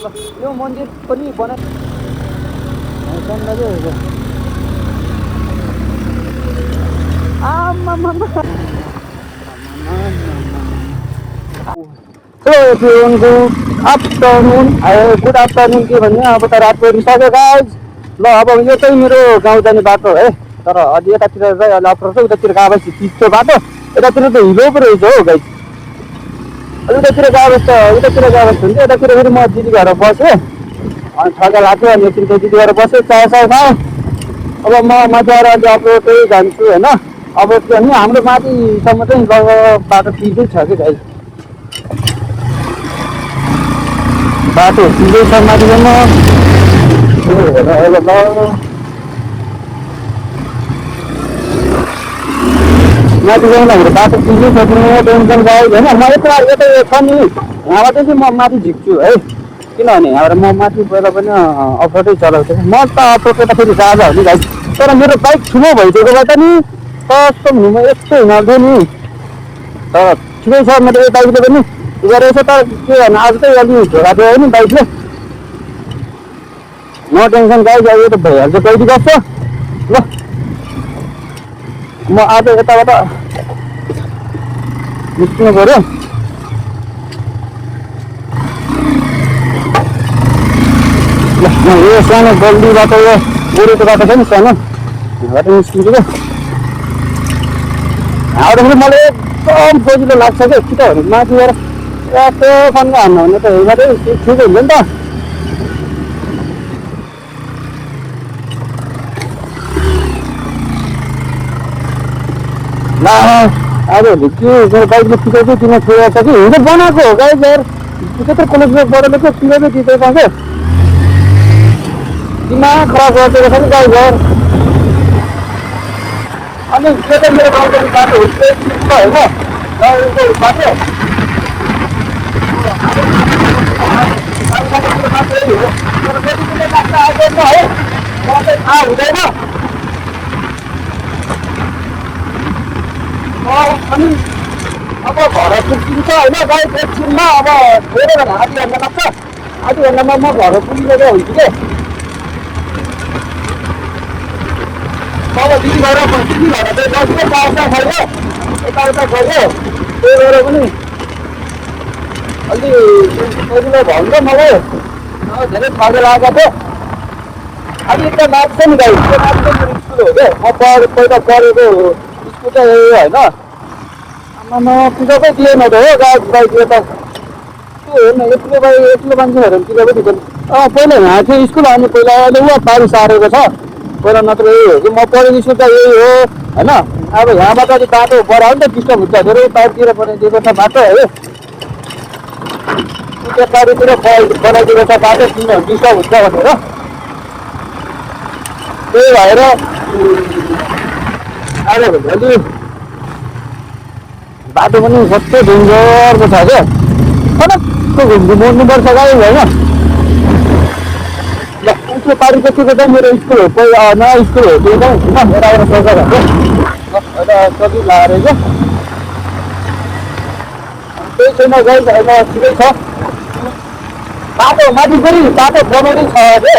यो मन्दिर पनि आफ्टरनुन गुड आफ्टरनुन के भन्ने अब त रात परिसक्यो गाइज ल अब यो चाहिँ मेरो गाउँ जाने बाटो है तर अलि यतातिर चाहिँ अलि अप्ठ्यारो छ उतातिर गएको चिसो बाटो यतातिर त हिलो पो रहेछ हौ गाइज उतातिर गएको हुन्छ यतातिर फेरि म दिदी घर बसेँ अनि ठगा लाग्यो अनि एकछिन चाहिँ दिदी घर बसेँ चाय खाएँ अब म माथि आएर अलि अप्रो चाहिँ जान्छु होइन अब अनि हाम्रो माथिसम्म चाहिँ लगभग बाटो ठिकै छ कि गाइज बाटो ठिकै छ माथिसम्म माथिसम्म हाम्रो बाटो ठिकै छ टेन्सन गयो होइन म यता छ नि यहाँबाट चाहिँ म माथि झिक्छु है किनभने यहाँबाट म माथि गएर पनि अफरोडै चलाउँछु म त अफरोड त फेरि जाँदा हो नि गाइज तर मेरो बाइक ठुलो भइदिएकोबाट नि कस्तो हुनुमा यस्तो हिँड्थ्यो नि तर ठिकै छ मेरो यो बाइकले पनि गरेछ तर के भन्नु आज चाहिँ अलि झोला दियो नि बाइकले नो टेन्सन गाइज यो त भइहाल्छ कहिले गर्छ ल म आज यताबाट निस्किनु पऱ्यो ल म यो सानो गल्लीबाट यो गोरुको बाटो छ नि सानो यहाँबाट निस्किन्छु क्या यहाँबाट फेरि मलाई एकदम सजिलो लाग्छ क्या किनभने माथि गएर यस्तो फन्का हान्नु भने त यहीँबाटै ठिकै हुन्छ नि त ल आज के मेरो बाइकले टिकेको किन छोडेको छ कि हिजो बनाएको हो गाइज यार त्यत्रो कलेजबाट लेख्यो टिकेकै टिकेको छ दिमाग खराब गरिदिएको छ नि गाइज यार अनि त्यो चाहिँ मेरो गाउँको बाटो होइन गाउँको बाटो है थाहा हुँदैन अनि अब घर पुगिन्छ होइन गाइड एकछिनमा अब धेरै बेला आधी घन्टा लाग्छ आधी घन्टामा म घर पुगिरहेको हुन्छु कि अब दिदी घर चाहिँ बस्यो बाटा खायो यताउता गयो त्यही भएर पनि अलि पहिला भन्छ मलाई धेरै ठगे लागेको थियो अलि त लाग्छ नि गाई त्यो लाग्छ मेरो स्कुल हो क्या म पहिला पढेको स्कुल चाहिँ होइन आमामा पिकअपै दिएन त हो बाइक त त्यो हेर्नु एक्लो मान्छेहरू पिकअपै दिँदैन पहिला यहाँ थियो स्कुल अनि पहिला अहिले ऊ पारी सारेको छ पहिला नत्र यही हो कि म पढेको स्कुल त यही हो होइन अब यहाँबाट अलिक बाटो बढायो नि त डिस्टर्ब हुन्छ धेरै बाहिरतिर बनाइदिएको छ बाटो है त्यो बारीतिर बनाइदिएको छ बाटो किन डिस्टर्ब हुन्छ भनेर त्यही भएर आयो भोलि बाटो पनि कस्तो डेन्जरको छ क्या फटक्क मोड्नुपर्छ गाई होइन ल उसले पारी जतिको चाहिँ मेरो स्कुल हो पहिला नयाँ स्कुल हो त्यो चाहिँ यताबाट सोचेर एउटा सजिलो लगाएर रहेछ त्यही छैन गाई होइन ठिकै छ बाटो माथि फेरि बाटो बनाउँदै छ अरे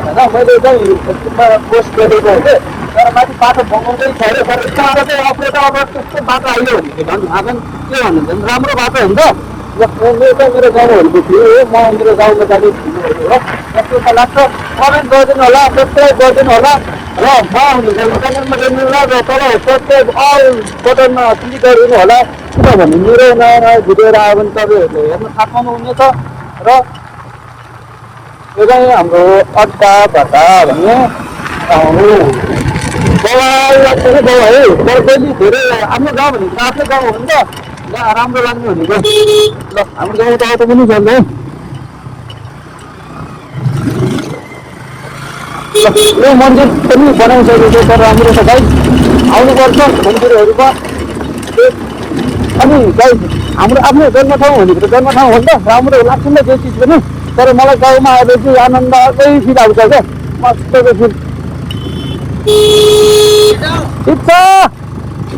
होइन मैले चाहिँ पोस्ट गरेको हो कि तर माथि बाटो बनाउँदै छ अरे तर यताबाट चाहिँ अपरेटर अब त्यस्तो बाटो आइयो भने झन् आँगन के भन्नुहुन्छ भने राम्रो बाटो हुन्छ मेरो चाहिँ मेरो गाउँहरूको थियो म मेरो गाउँमा जाने ठुलोहरू हो कस्तो त लाग्छ कमेन्ट गरिदिनु होला सब्सक्राइब गरिदिनु होला र म च्यानलमा जानु होला र तल सब्सक्राइब अल बटनमा क्लिक गरिदिनु होला किनभने मेरो नयाँ नयाँ भिडियोहरू आयो भने तपाईँहरूले हेर्न थाहा पाउनुहुनेछ र यो चाहिँ हाम्रो अड्डा भट्टा भन्ने दबाई लाग्छ कि दबाई तर कहिले धेरै आफ्नो गाउँ भनेको आफ्नै गाउँ हो नि त ल राम्रो लाग्ने भनेको ल हाम्रो गाउँ त अटो पनि चल्छ है यो मन्दिर पनि बनाइसकेको छ तर राम्रो छ गाई आउनुपर्छ मन्दिरहरूमा अनि गाई हाम्रो आफ्नो जन्म ठाउँ भनेको त जन्म ठाउँ हो नि त राम्रो लाग्छ नि त त्यो चिज पनि तर मलाई गाउँमा आएपछि आनन्द अर्कै फिल आउँछ क्या मजाको फिल ठिक छ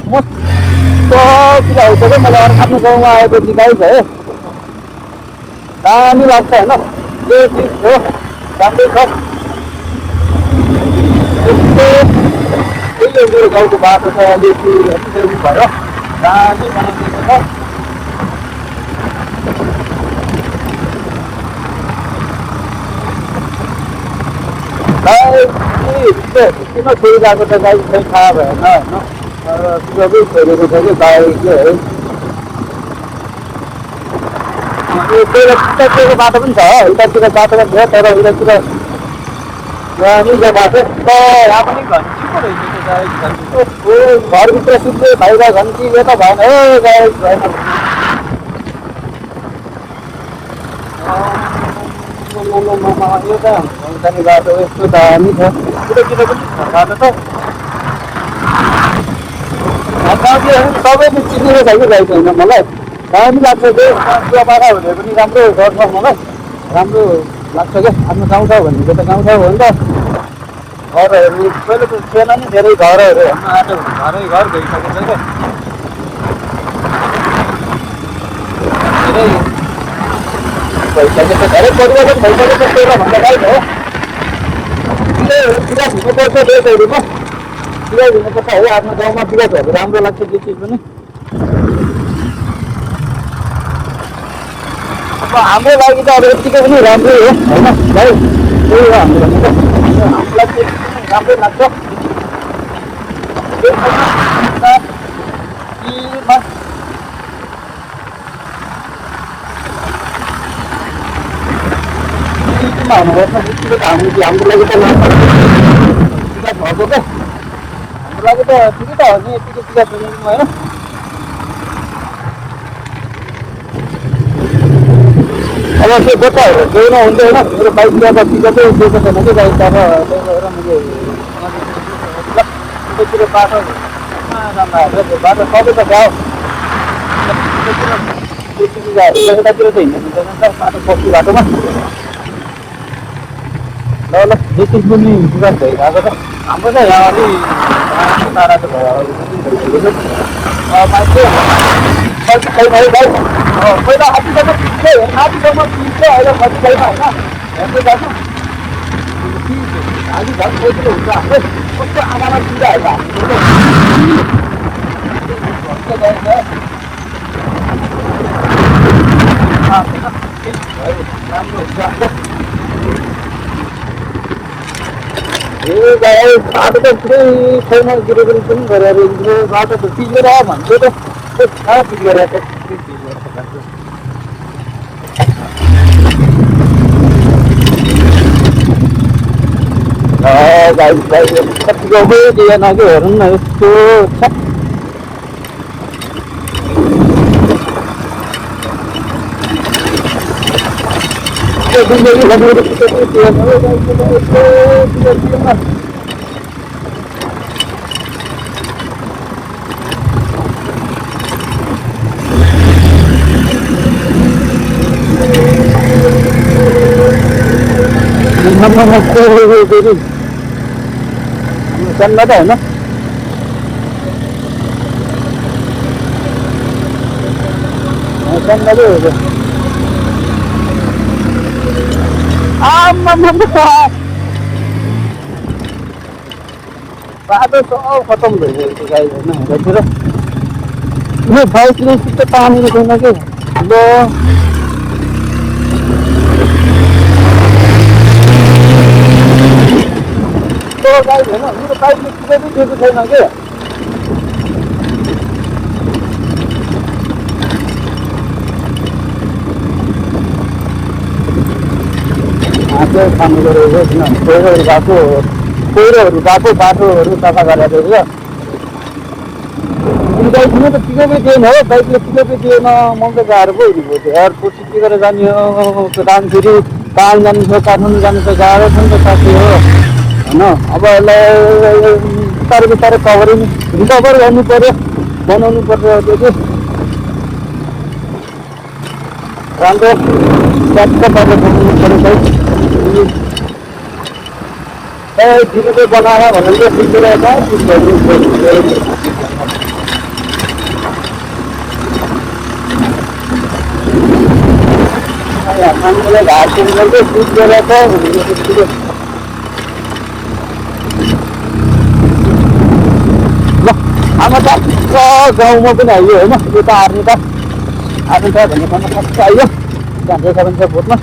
मस्तो फिल आउँछ क्या मलाई आफ्नो गाउँमा आएपछि गाई छ है दामी लाग्छ होइन यो चिज हो राम्रै छ त्यही मेरो गाउँको बाटो छ अलिकति अलिक भयो राम्रै बनाइदिएको छ किन छोडिरहेको छ गाई खै थाहा भएन होइन सबै छोडेको छ कि गाईले है उतातिरको बाटो पनि छ उतातिर बाटो पनि छ तर उतातिर बाटो त यहाँ पनि घरभित्र सुत्ने बाहिर घन्टी यो त भएन हो गाई भएन यो त जाने बाटो यस्तो दामी छ उतातिर पनि छ बाटो त गाउँतिर सबैले चिनेको छ कि गाई छैन मलाई दामी लाग्छ त्यो बुवापाका भने पनि राम्रो गर्छ मलाई राम्रो लाग्छ क्या आफ्नो गाउँठाउँ भनेको त गाउँठाउँ हो नि त घरहरू पहिले त थिएन नि धेरै घरहरू हेर्न आँट्यो भने घरै घर गइसकेको छ क्या धेरै भइसकेको छ धेरै परिवर्तन भइसकेको छ पहिला भन्दा गाई हो बिगार हुनुपर्छ देशहरूमा बिगार हुनुपर्छ है आफ्नो गाउँमा बिगारहरू राम्रो लाग्छ त्यो चिज पनि अब हाम्रो लागि त अब यत्तिकै पनि राम्रै हो होइन भाइ त्यही हो हाम्रो लागि त हामीलाई चाहिँ राम्रै लाग्छ हुनुपर्छ हाम्रो लागि त भएको क्या हाम्रो लागि त ठिकै त हो नि यतिकै टिका सुनिदिनु होइन अब त्यो गोटाहरू केही नहुँदैन मेरो बाइक ल्याएर टिकटै दिएको छैन कि बाइक अब त्यही भएर मैले उतातिर बाटो बाटो सबै त गाउँ यतातिर त हिँड्नु दिँदैन नि त बाटो पस्छु बाटोमा ल ल बेसी पनि विकास भइरहेको छ हाम्रो त यहाँ अलि टाढा त भयो मान्छे छैन है भाइ पहिला आधीसम्म पिन्छे आधीसम्म पिन्छ अहिले कति छैन होइन हेर्दै जानु आधी घर खोजिलो हुन्छ हाम्रो कस्तो आँखामा पिँदाहरू राम्रो हुन्छ ए गाई बाटो त पुरै छैन गिरेको पनि गरेर बाटो त पिसेर भन्छु त कहाँ पिसेर गाई कति गाउँमै दिएन कि हेरौँ न यस्तो छ सानो त होइन सानो हो बाटो सब खतम भइसकेको गाई होइन यतातिर यो बाइकले सिधै पानीको छैन कि ल गाई होइन मेरो बाइकले सिधै पनि दिएको छैन कि हाँसो खानुको रहेछ किनभने पहिरोहरू गएको बाटोहरू सफा गरेर रहेछ बाइकले त टिकटै दिएन हो बाइकले टिकटै दिएन मलाई त गाह्रो पो हुनुभयो त्यो एयरपोर्ट टिकेर जाने हो रामफेरि कहाँ जानु छ काठमाडौँ जानु छ गाह्रो छ नि त साथी हो होइन अब यसलाई बिस्तारै रिकभर गर्नु पऱ्यो बनाउनु पर्छ त्यो चाहिँ राम्रो ट्याक्क पारेर बनाउनु पऱ्यो भाइ टिकटै बनाएर भनेर टिकेर मलाई घाँस गर्दै दुध गरेर ल आमा टक्क गाउँमा पनि आइयो होइन यो त आर्मी छ भन्ने खाना टक्क आइयो जान्छ भने भोटमा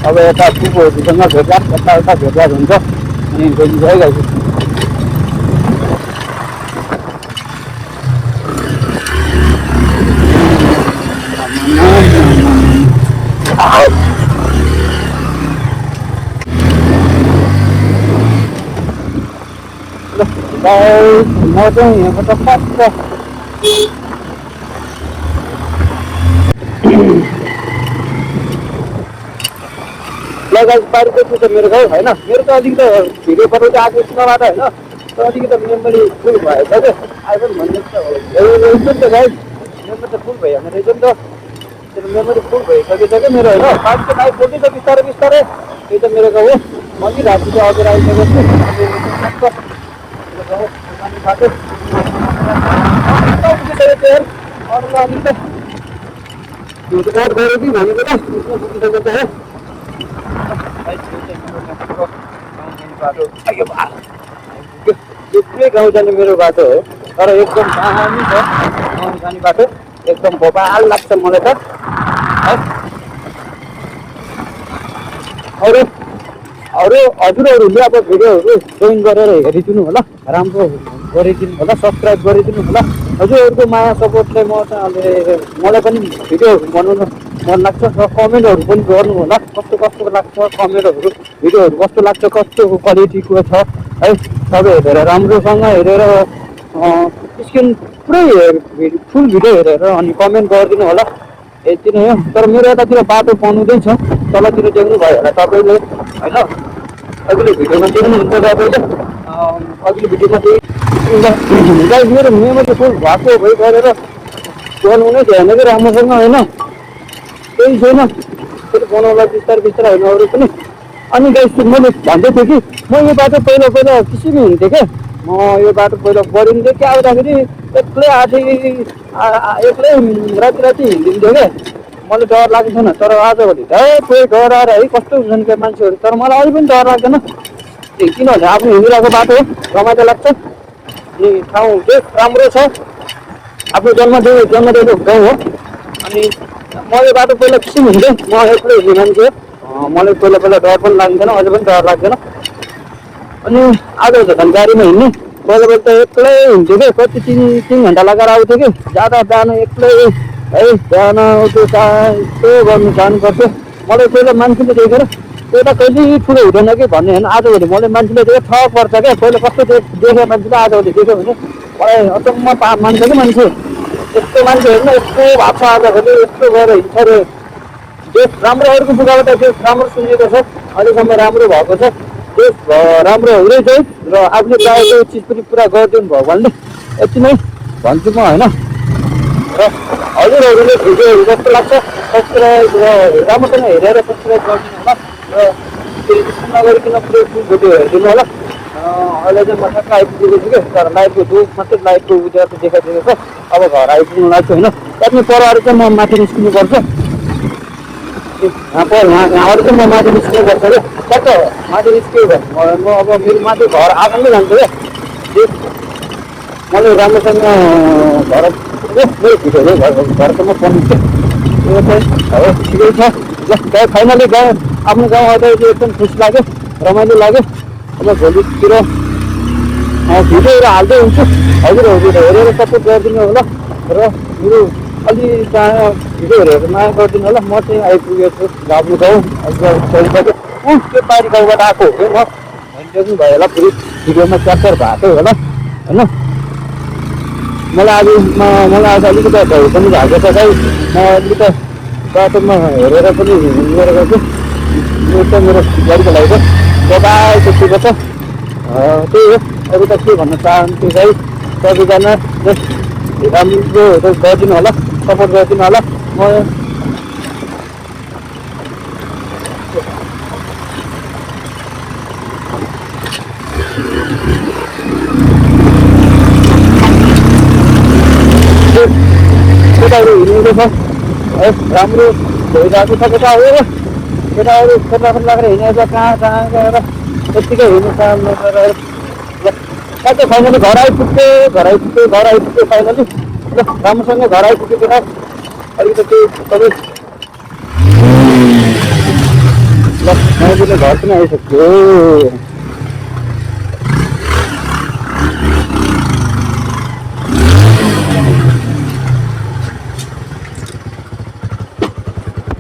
अब यता पुगोहरूसँग भेटघाट यता भेटघाट हुन्छ अनि गइरहेको म चाहिँ यहाँबाट टक्क लगायत पारिको त मेरो गाउँ होइन मेरो त अलिकति भिडियो बनाउँदै आएको नबाट होइन तर अलिकति मेमोरी फुल भएछ क्या अहिले पनि भन्नु त गाइड मेमोरी त फुल भइहाल्ने रहेछ नि त त्यो मेमोरी फुल भइसकेछ क्या मेरो होइन पारि त आइपुग्यो त बिस्तारै बिस्तारै त्यही त मेरो गाउँ हो अघि राति चाहिँ अझ आइसकेको छु भनेको त यत्रै गाउँ जाने मेरो बाटो हो तर एकदम दामी छ गाउँ जाने बाटो एकदम भोपाल लाग्छ मलाई त है अरू हजुरहरूले अब भिडियोहरू जोइन गरेर हेरिदिनु होला राम्रो गरिदिनु होला सब्सक्राइब गरिदिनु होला हजुरहरूको माया सपोर्टले म त मलाई पनि भिडियोहरू बनाउनु मन लाग्छ र कमेन्टहरू पनि गर्नु होला कस्तो लाग्छ कमेन्टहरू भिडियोहरू कस्तो लाग्छ कस्तो क्वालिटीको छ है सबै हेरेर राम्रोसँग हेरेर स्क्रिन पुरै फुल भिडियो हेरेर अनि कमेन्ट गरिदिनु होला यति नै हो तर मेरो यतातिर बाटो बनाउँदैछ तलतिर देख्नु भयो होला तपाईँले होइन अघिल्लो भिडियोमा देख्नुहुन्छ तपाईँले अघिल्लो भिडियोमा मेरो मेमोरी फुल भएको भइ गरेर बनाउनु नै ध्यान कि राम्रोसँग होइन केही छैन फेरि बनाउला बिस्तारै बिस्तारै होइन अरू पनि अनि गाइस मैले भन्दै थिएँ कि म यो बाटो पहिला किसिमै हुन्थेँ क्या म यो बाटो पहिला बढिन्थेँ क्या आउँदाखेरि एक्लै एक्लै राति हिँडिन्थ्यो क्या मलाई डर लागेको छैन तर आजभोलि कोही डराएर है कस्तो हुन्छन् क्या मान्छेहरू तर मलाई अहिले पनि डर लाग्दैन किनभने आफ्नो हिँडिरहेको बाटो हो रमाइलो लाग्छ अनि ठाउँ चाहिँ राम्रो छ आफ्नो जन्मदिएको गाउँ हो अनि म यो बाटो पहिला किसिम हुन्थेँ म एक्लै हिँड्ने मान्छे हो मलाई पहिला डर पनि लाग्दैन अझै पनि डर लाग्दैन अनि आज त झन् गाडीमा हिँड्ने पहिला त एक्लै हुन्थ्यो कि कति तिन घन्टा लगाएर आउँथ्यो कि जान एक्लै है बिहान त्यो यस्तो गर्नु जानुपर्थ्यो मलाई पहिला मान्छेले देखेर त्यो त कहिले ठुलो हुँदैन कि भन्ने होइन आजभोलि मलाई मान्छेले देखेर ठक पर्छ क्या पहिला कस्तो देखेर मान्छेले आजभोलि देख्यो भने मलाई अचम्म मान्छ कि मान्छे यस्तो मान्छे हेर्नु यस्तो भएको छ आजभोलि यस्तो गरेर हिँड्छ अरे देश राम्रो अरूको बुढाबाट देश राम्रो सुनेको छ अहिलेसम्म राम्रो भएको छ देश राम्रो हुँदै चाहिँ र आफूले चाहेको चिज पनि पुरा गरिदिनु भगवान्ले यति नै भन्छु म होइन र हजुरहरूले भिडियोहरू कस्तो लाग्छ सब्सक्राइब राम्रोसँग हेरेर सब्सक्राइब गरिदिनु होला र त्यसो नगरिकन पुरै फुल भिडियो हेरिदिनु होला अहिले चाहिँ म ठ्याक्क आइपुगेको छु कि तर लाइटको दुध मात्रै लाइटको उज्यालो चाहिँ देखाइदिएको छ अब घर आइपुग्नु लाग्छ होइन त्यहाँदेखि परहरू चाहिँ म माथि निस्किनु पर्छ यहाँबाट चाहिँ म माथि निस्किनु पर्छ क्या ट्याक्क माथि निस्क्यो भने म अब मेरो माथि घर आफैले जान्छु क्या मलाई राम्रोसँग घर मेरो भिडियोले घरसम्म पहुँच्छ त्यो चाहिँ हो ठिकै छ ल गाउँ फाइनली गाउँ आफ्नो गाउँ आउँदा एकदम खुसी लाग्यो रमाइलो लाग्यो अब भोलितिर भिडियोहरू हाल्दै हुन्छु हजुरहरू हेरेर सपोर्ट गरिदिनु होला र मेरो अलि भिडियो हेरेर माया गरिदिनु होला म चाहिँ आइपुगेको छु आफ्नो गाउँ छोडिसक्यो त्यो पारी गाउँबाट आएको हो म भनिदिनु भयो होला फेरि भिडियोमा क्याप्चर भएको होला होइन मलाई आज अलिकति भए पनि भएको छ गाई म अलिकति बाटोमा हेरेर पनि हिँडेर गएको यो त मेरो गाडीको लागि त बाई त्यतिको छ त्यही हो अरू त के भन्न चाहन्छु गाई सबैजना राम्रो गरिदिनु होला सपोर्ट गरिदिनु होला म केटाहरू हिँड्नु छ है राम्रो भइरहेको छ केटाहरू केटाहरू खोला खोला लागेर हिँडेर कहाँ कहाँ गएर त्यत्तिकै हिँड्नु काम नगरेर सबै फाइनली घर आइपुग्यो फाइनली ल राम्रोसँग घर आइपुग्यो केटा अलिकति तपाईँ ल मैले घर पनि आइसक्यो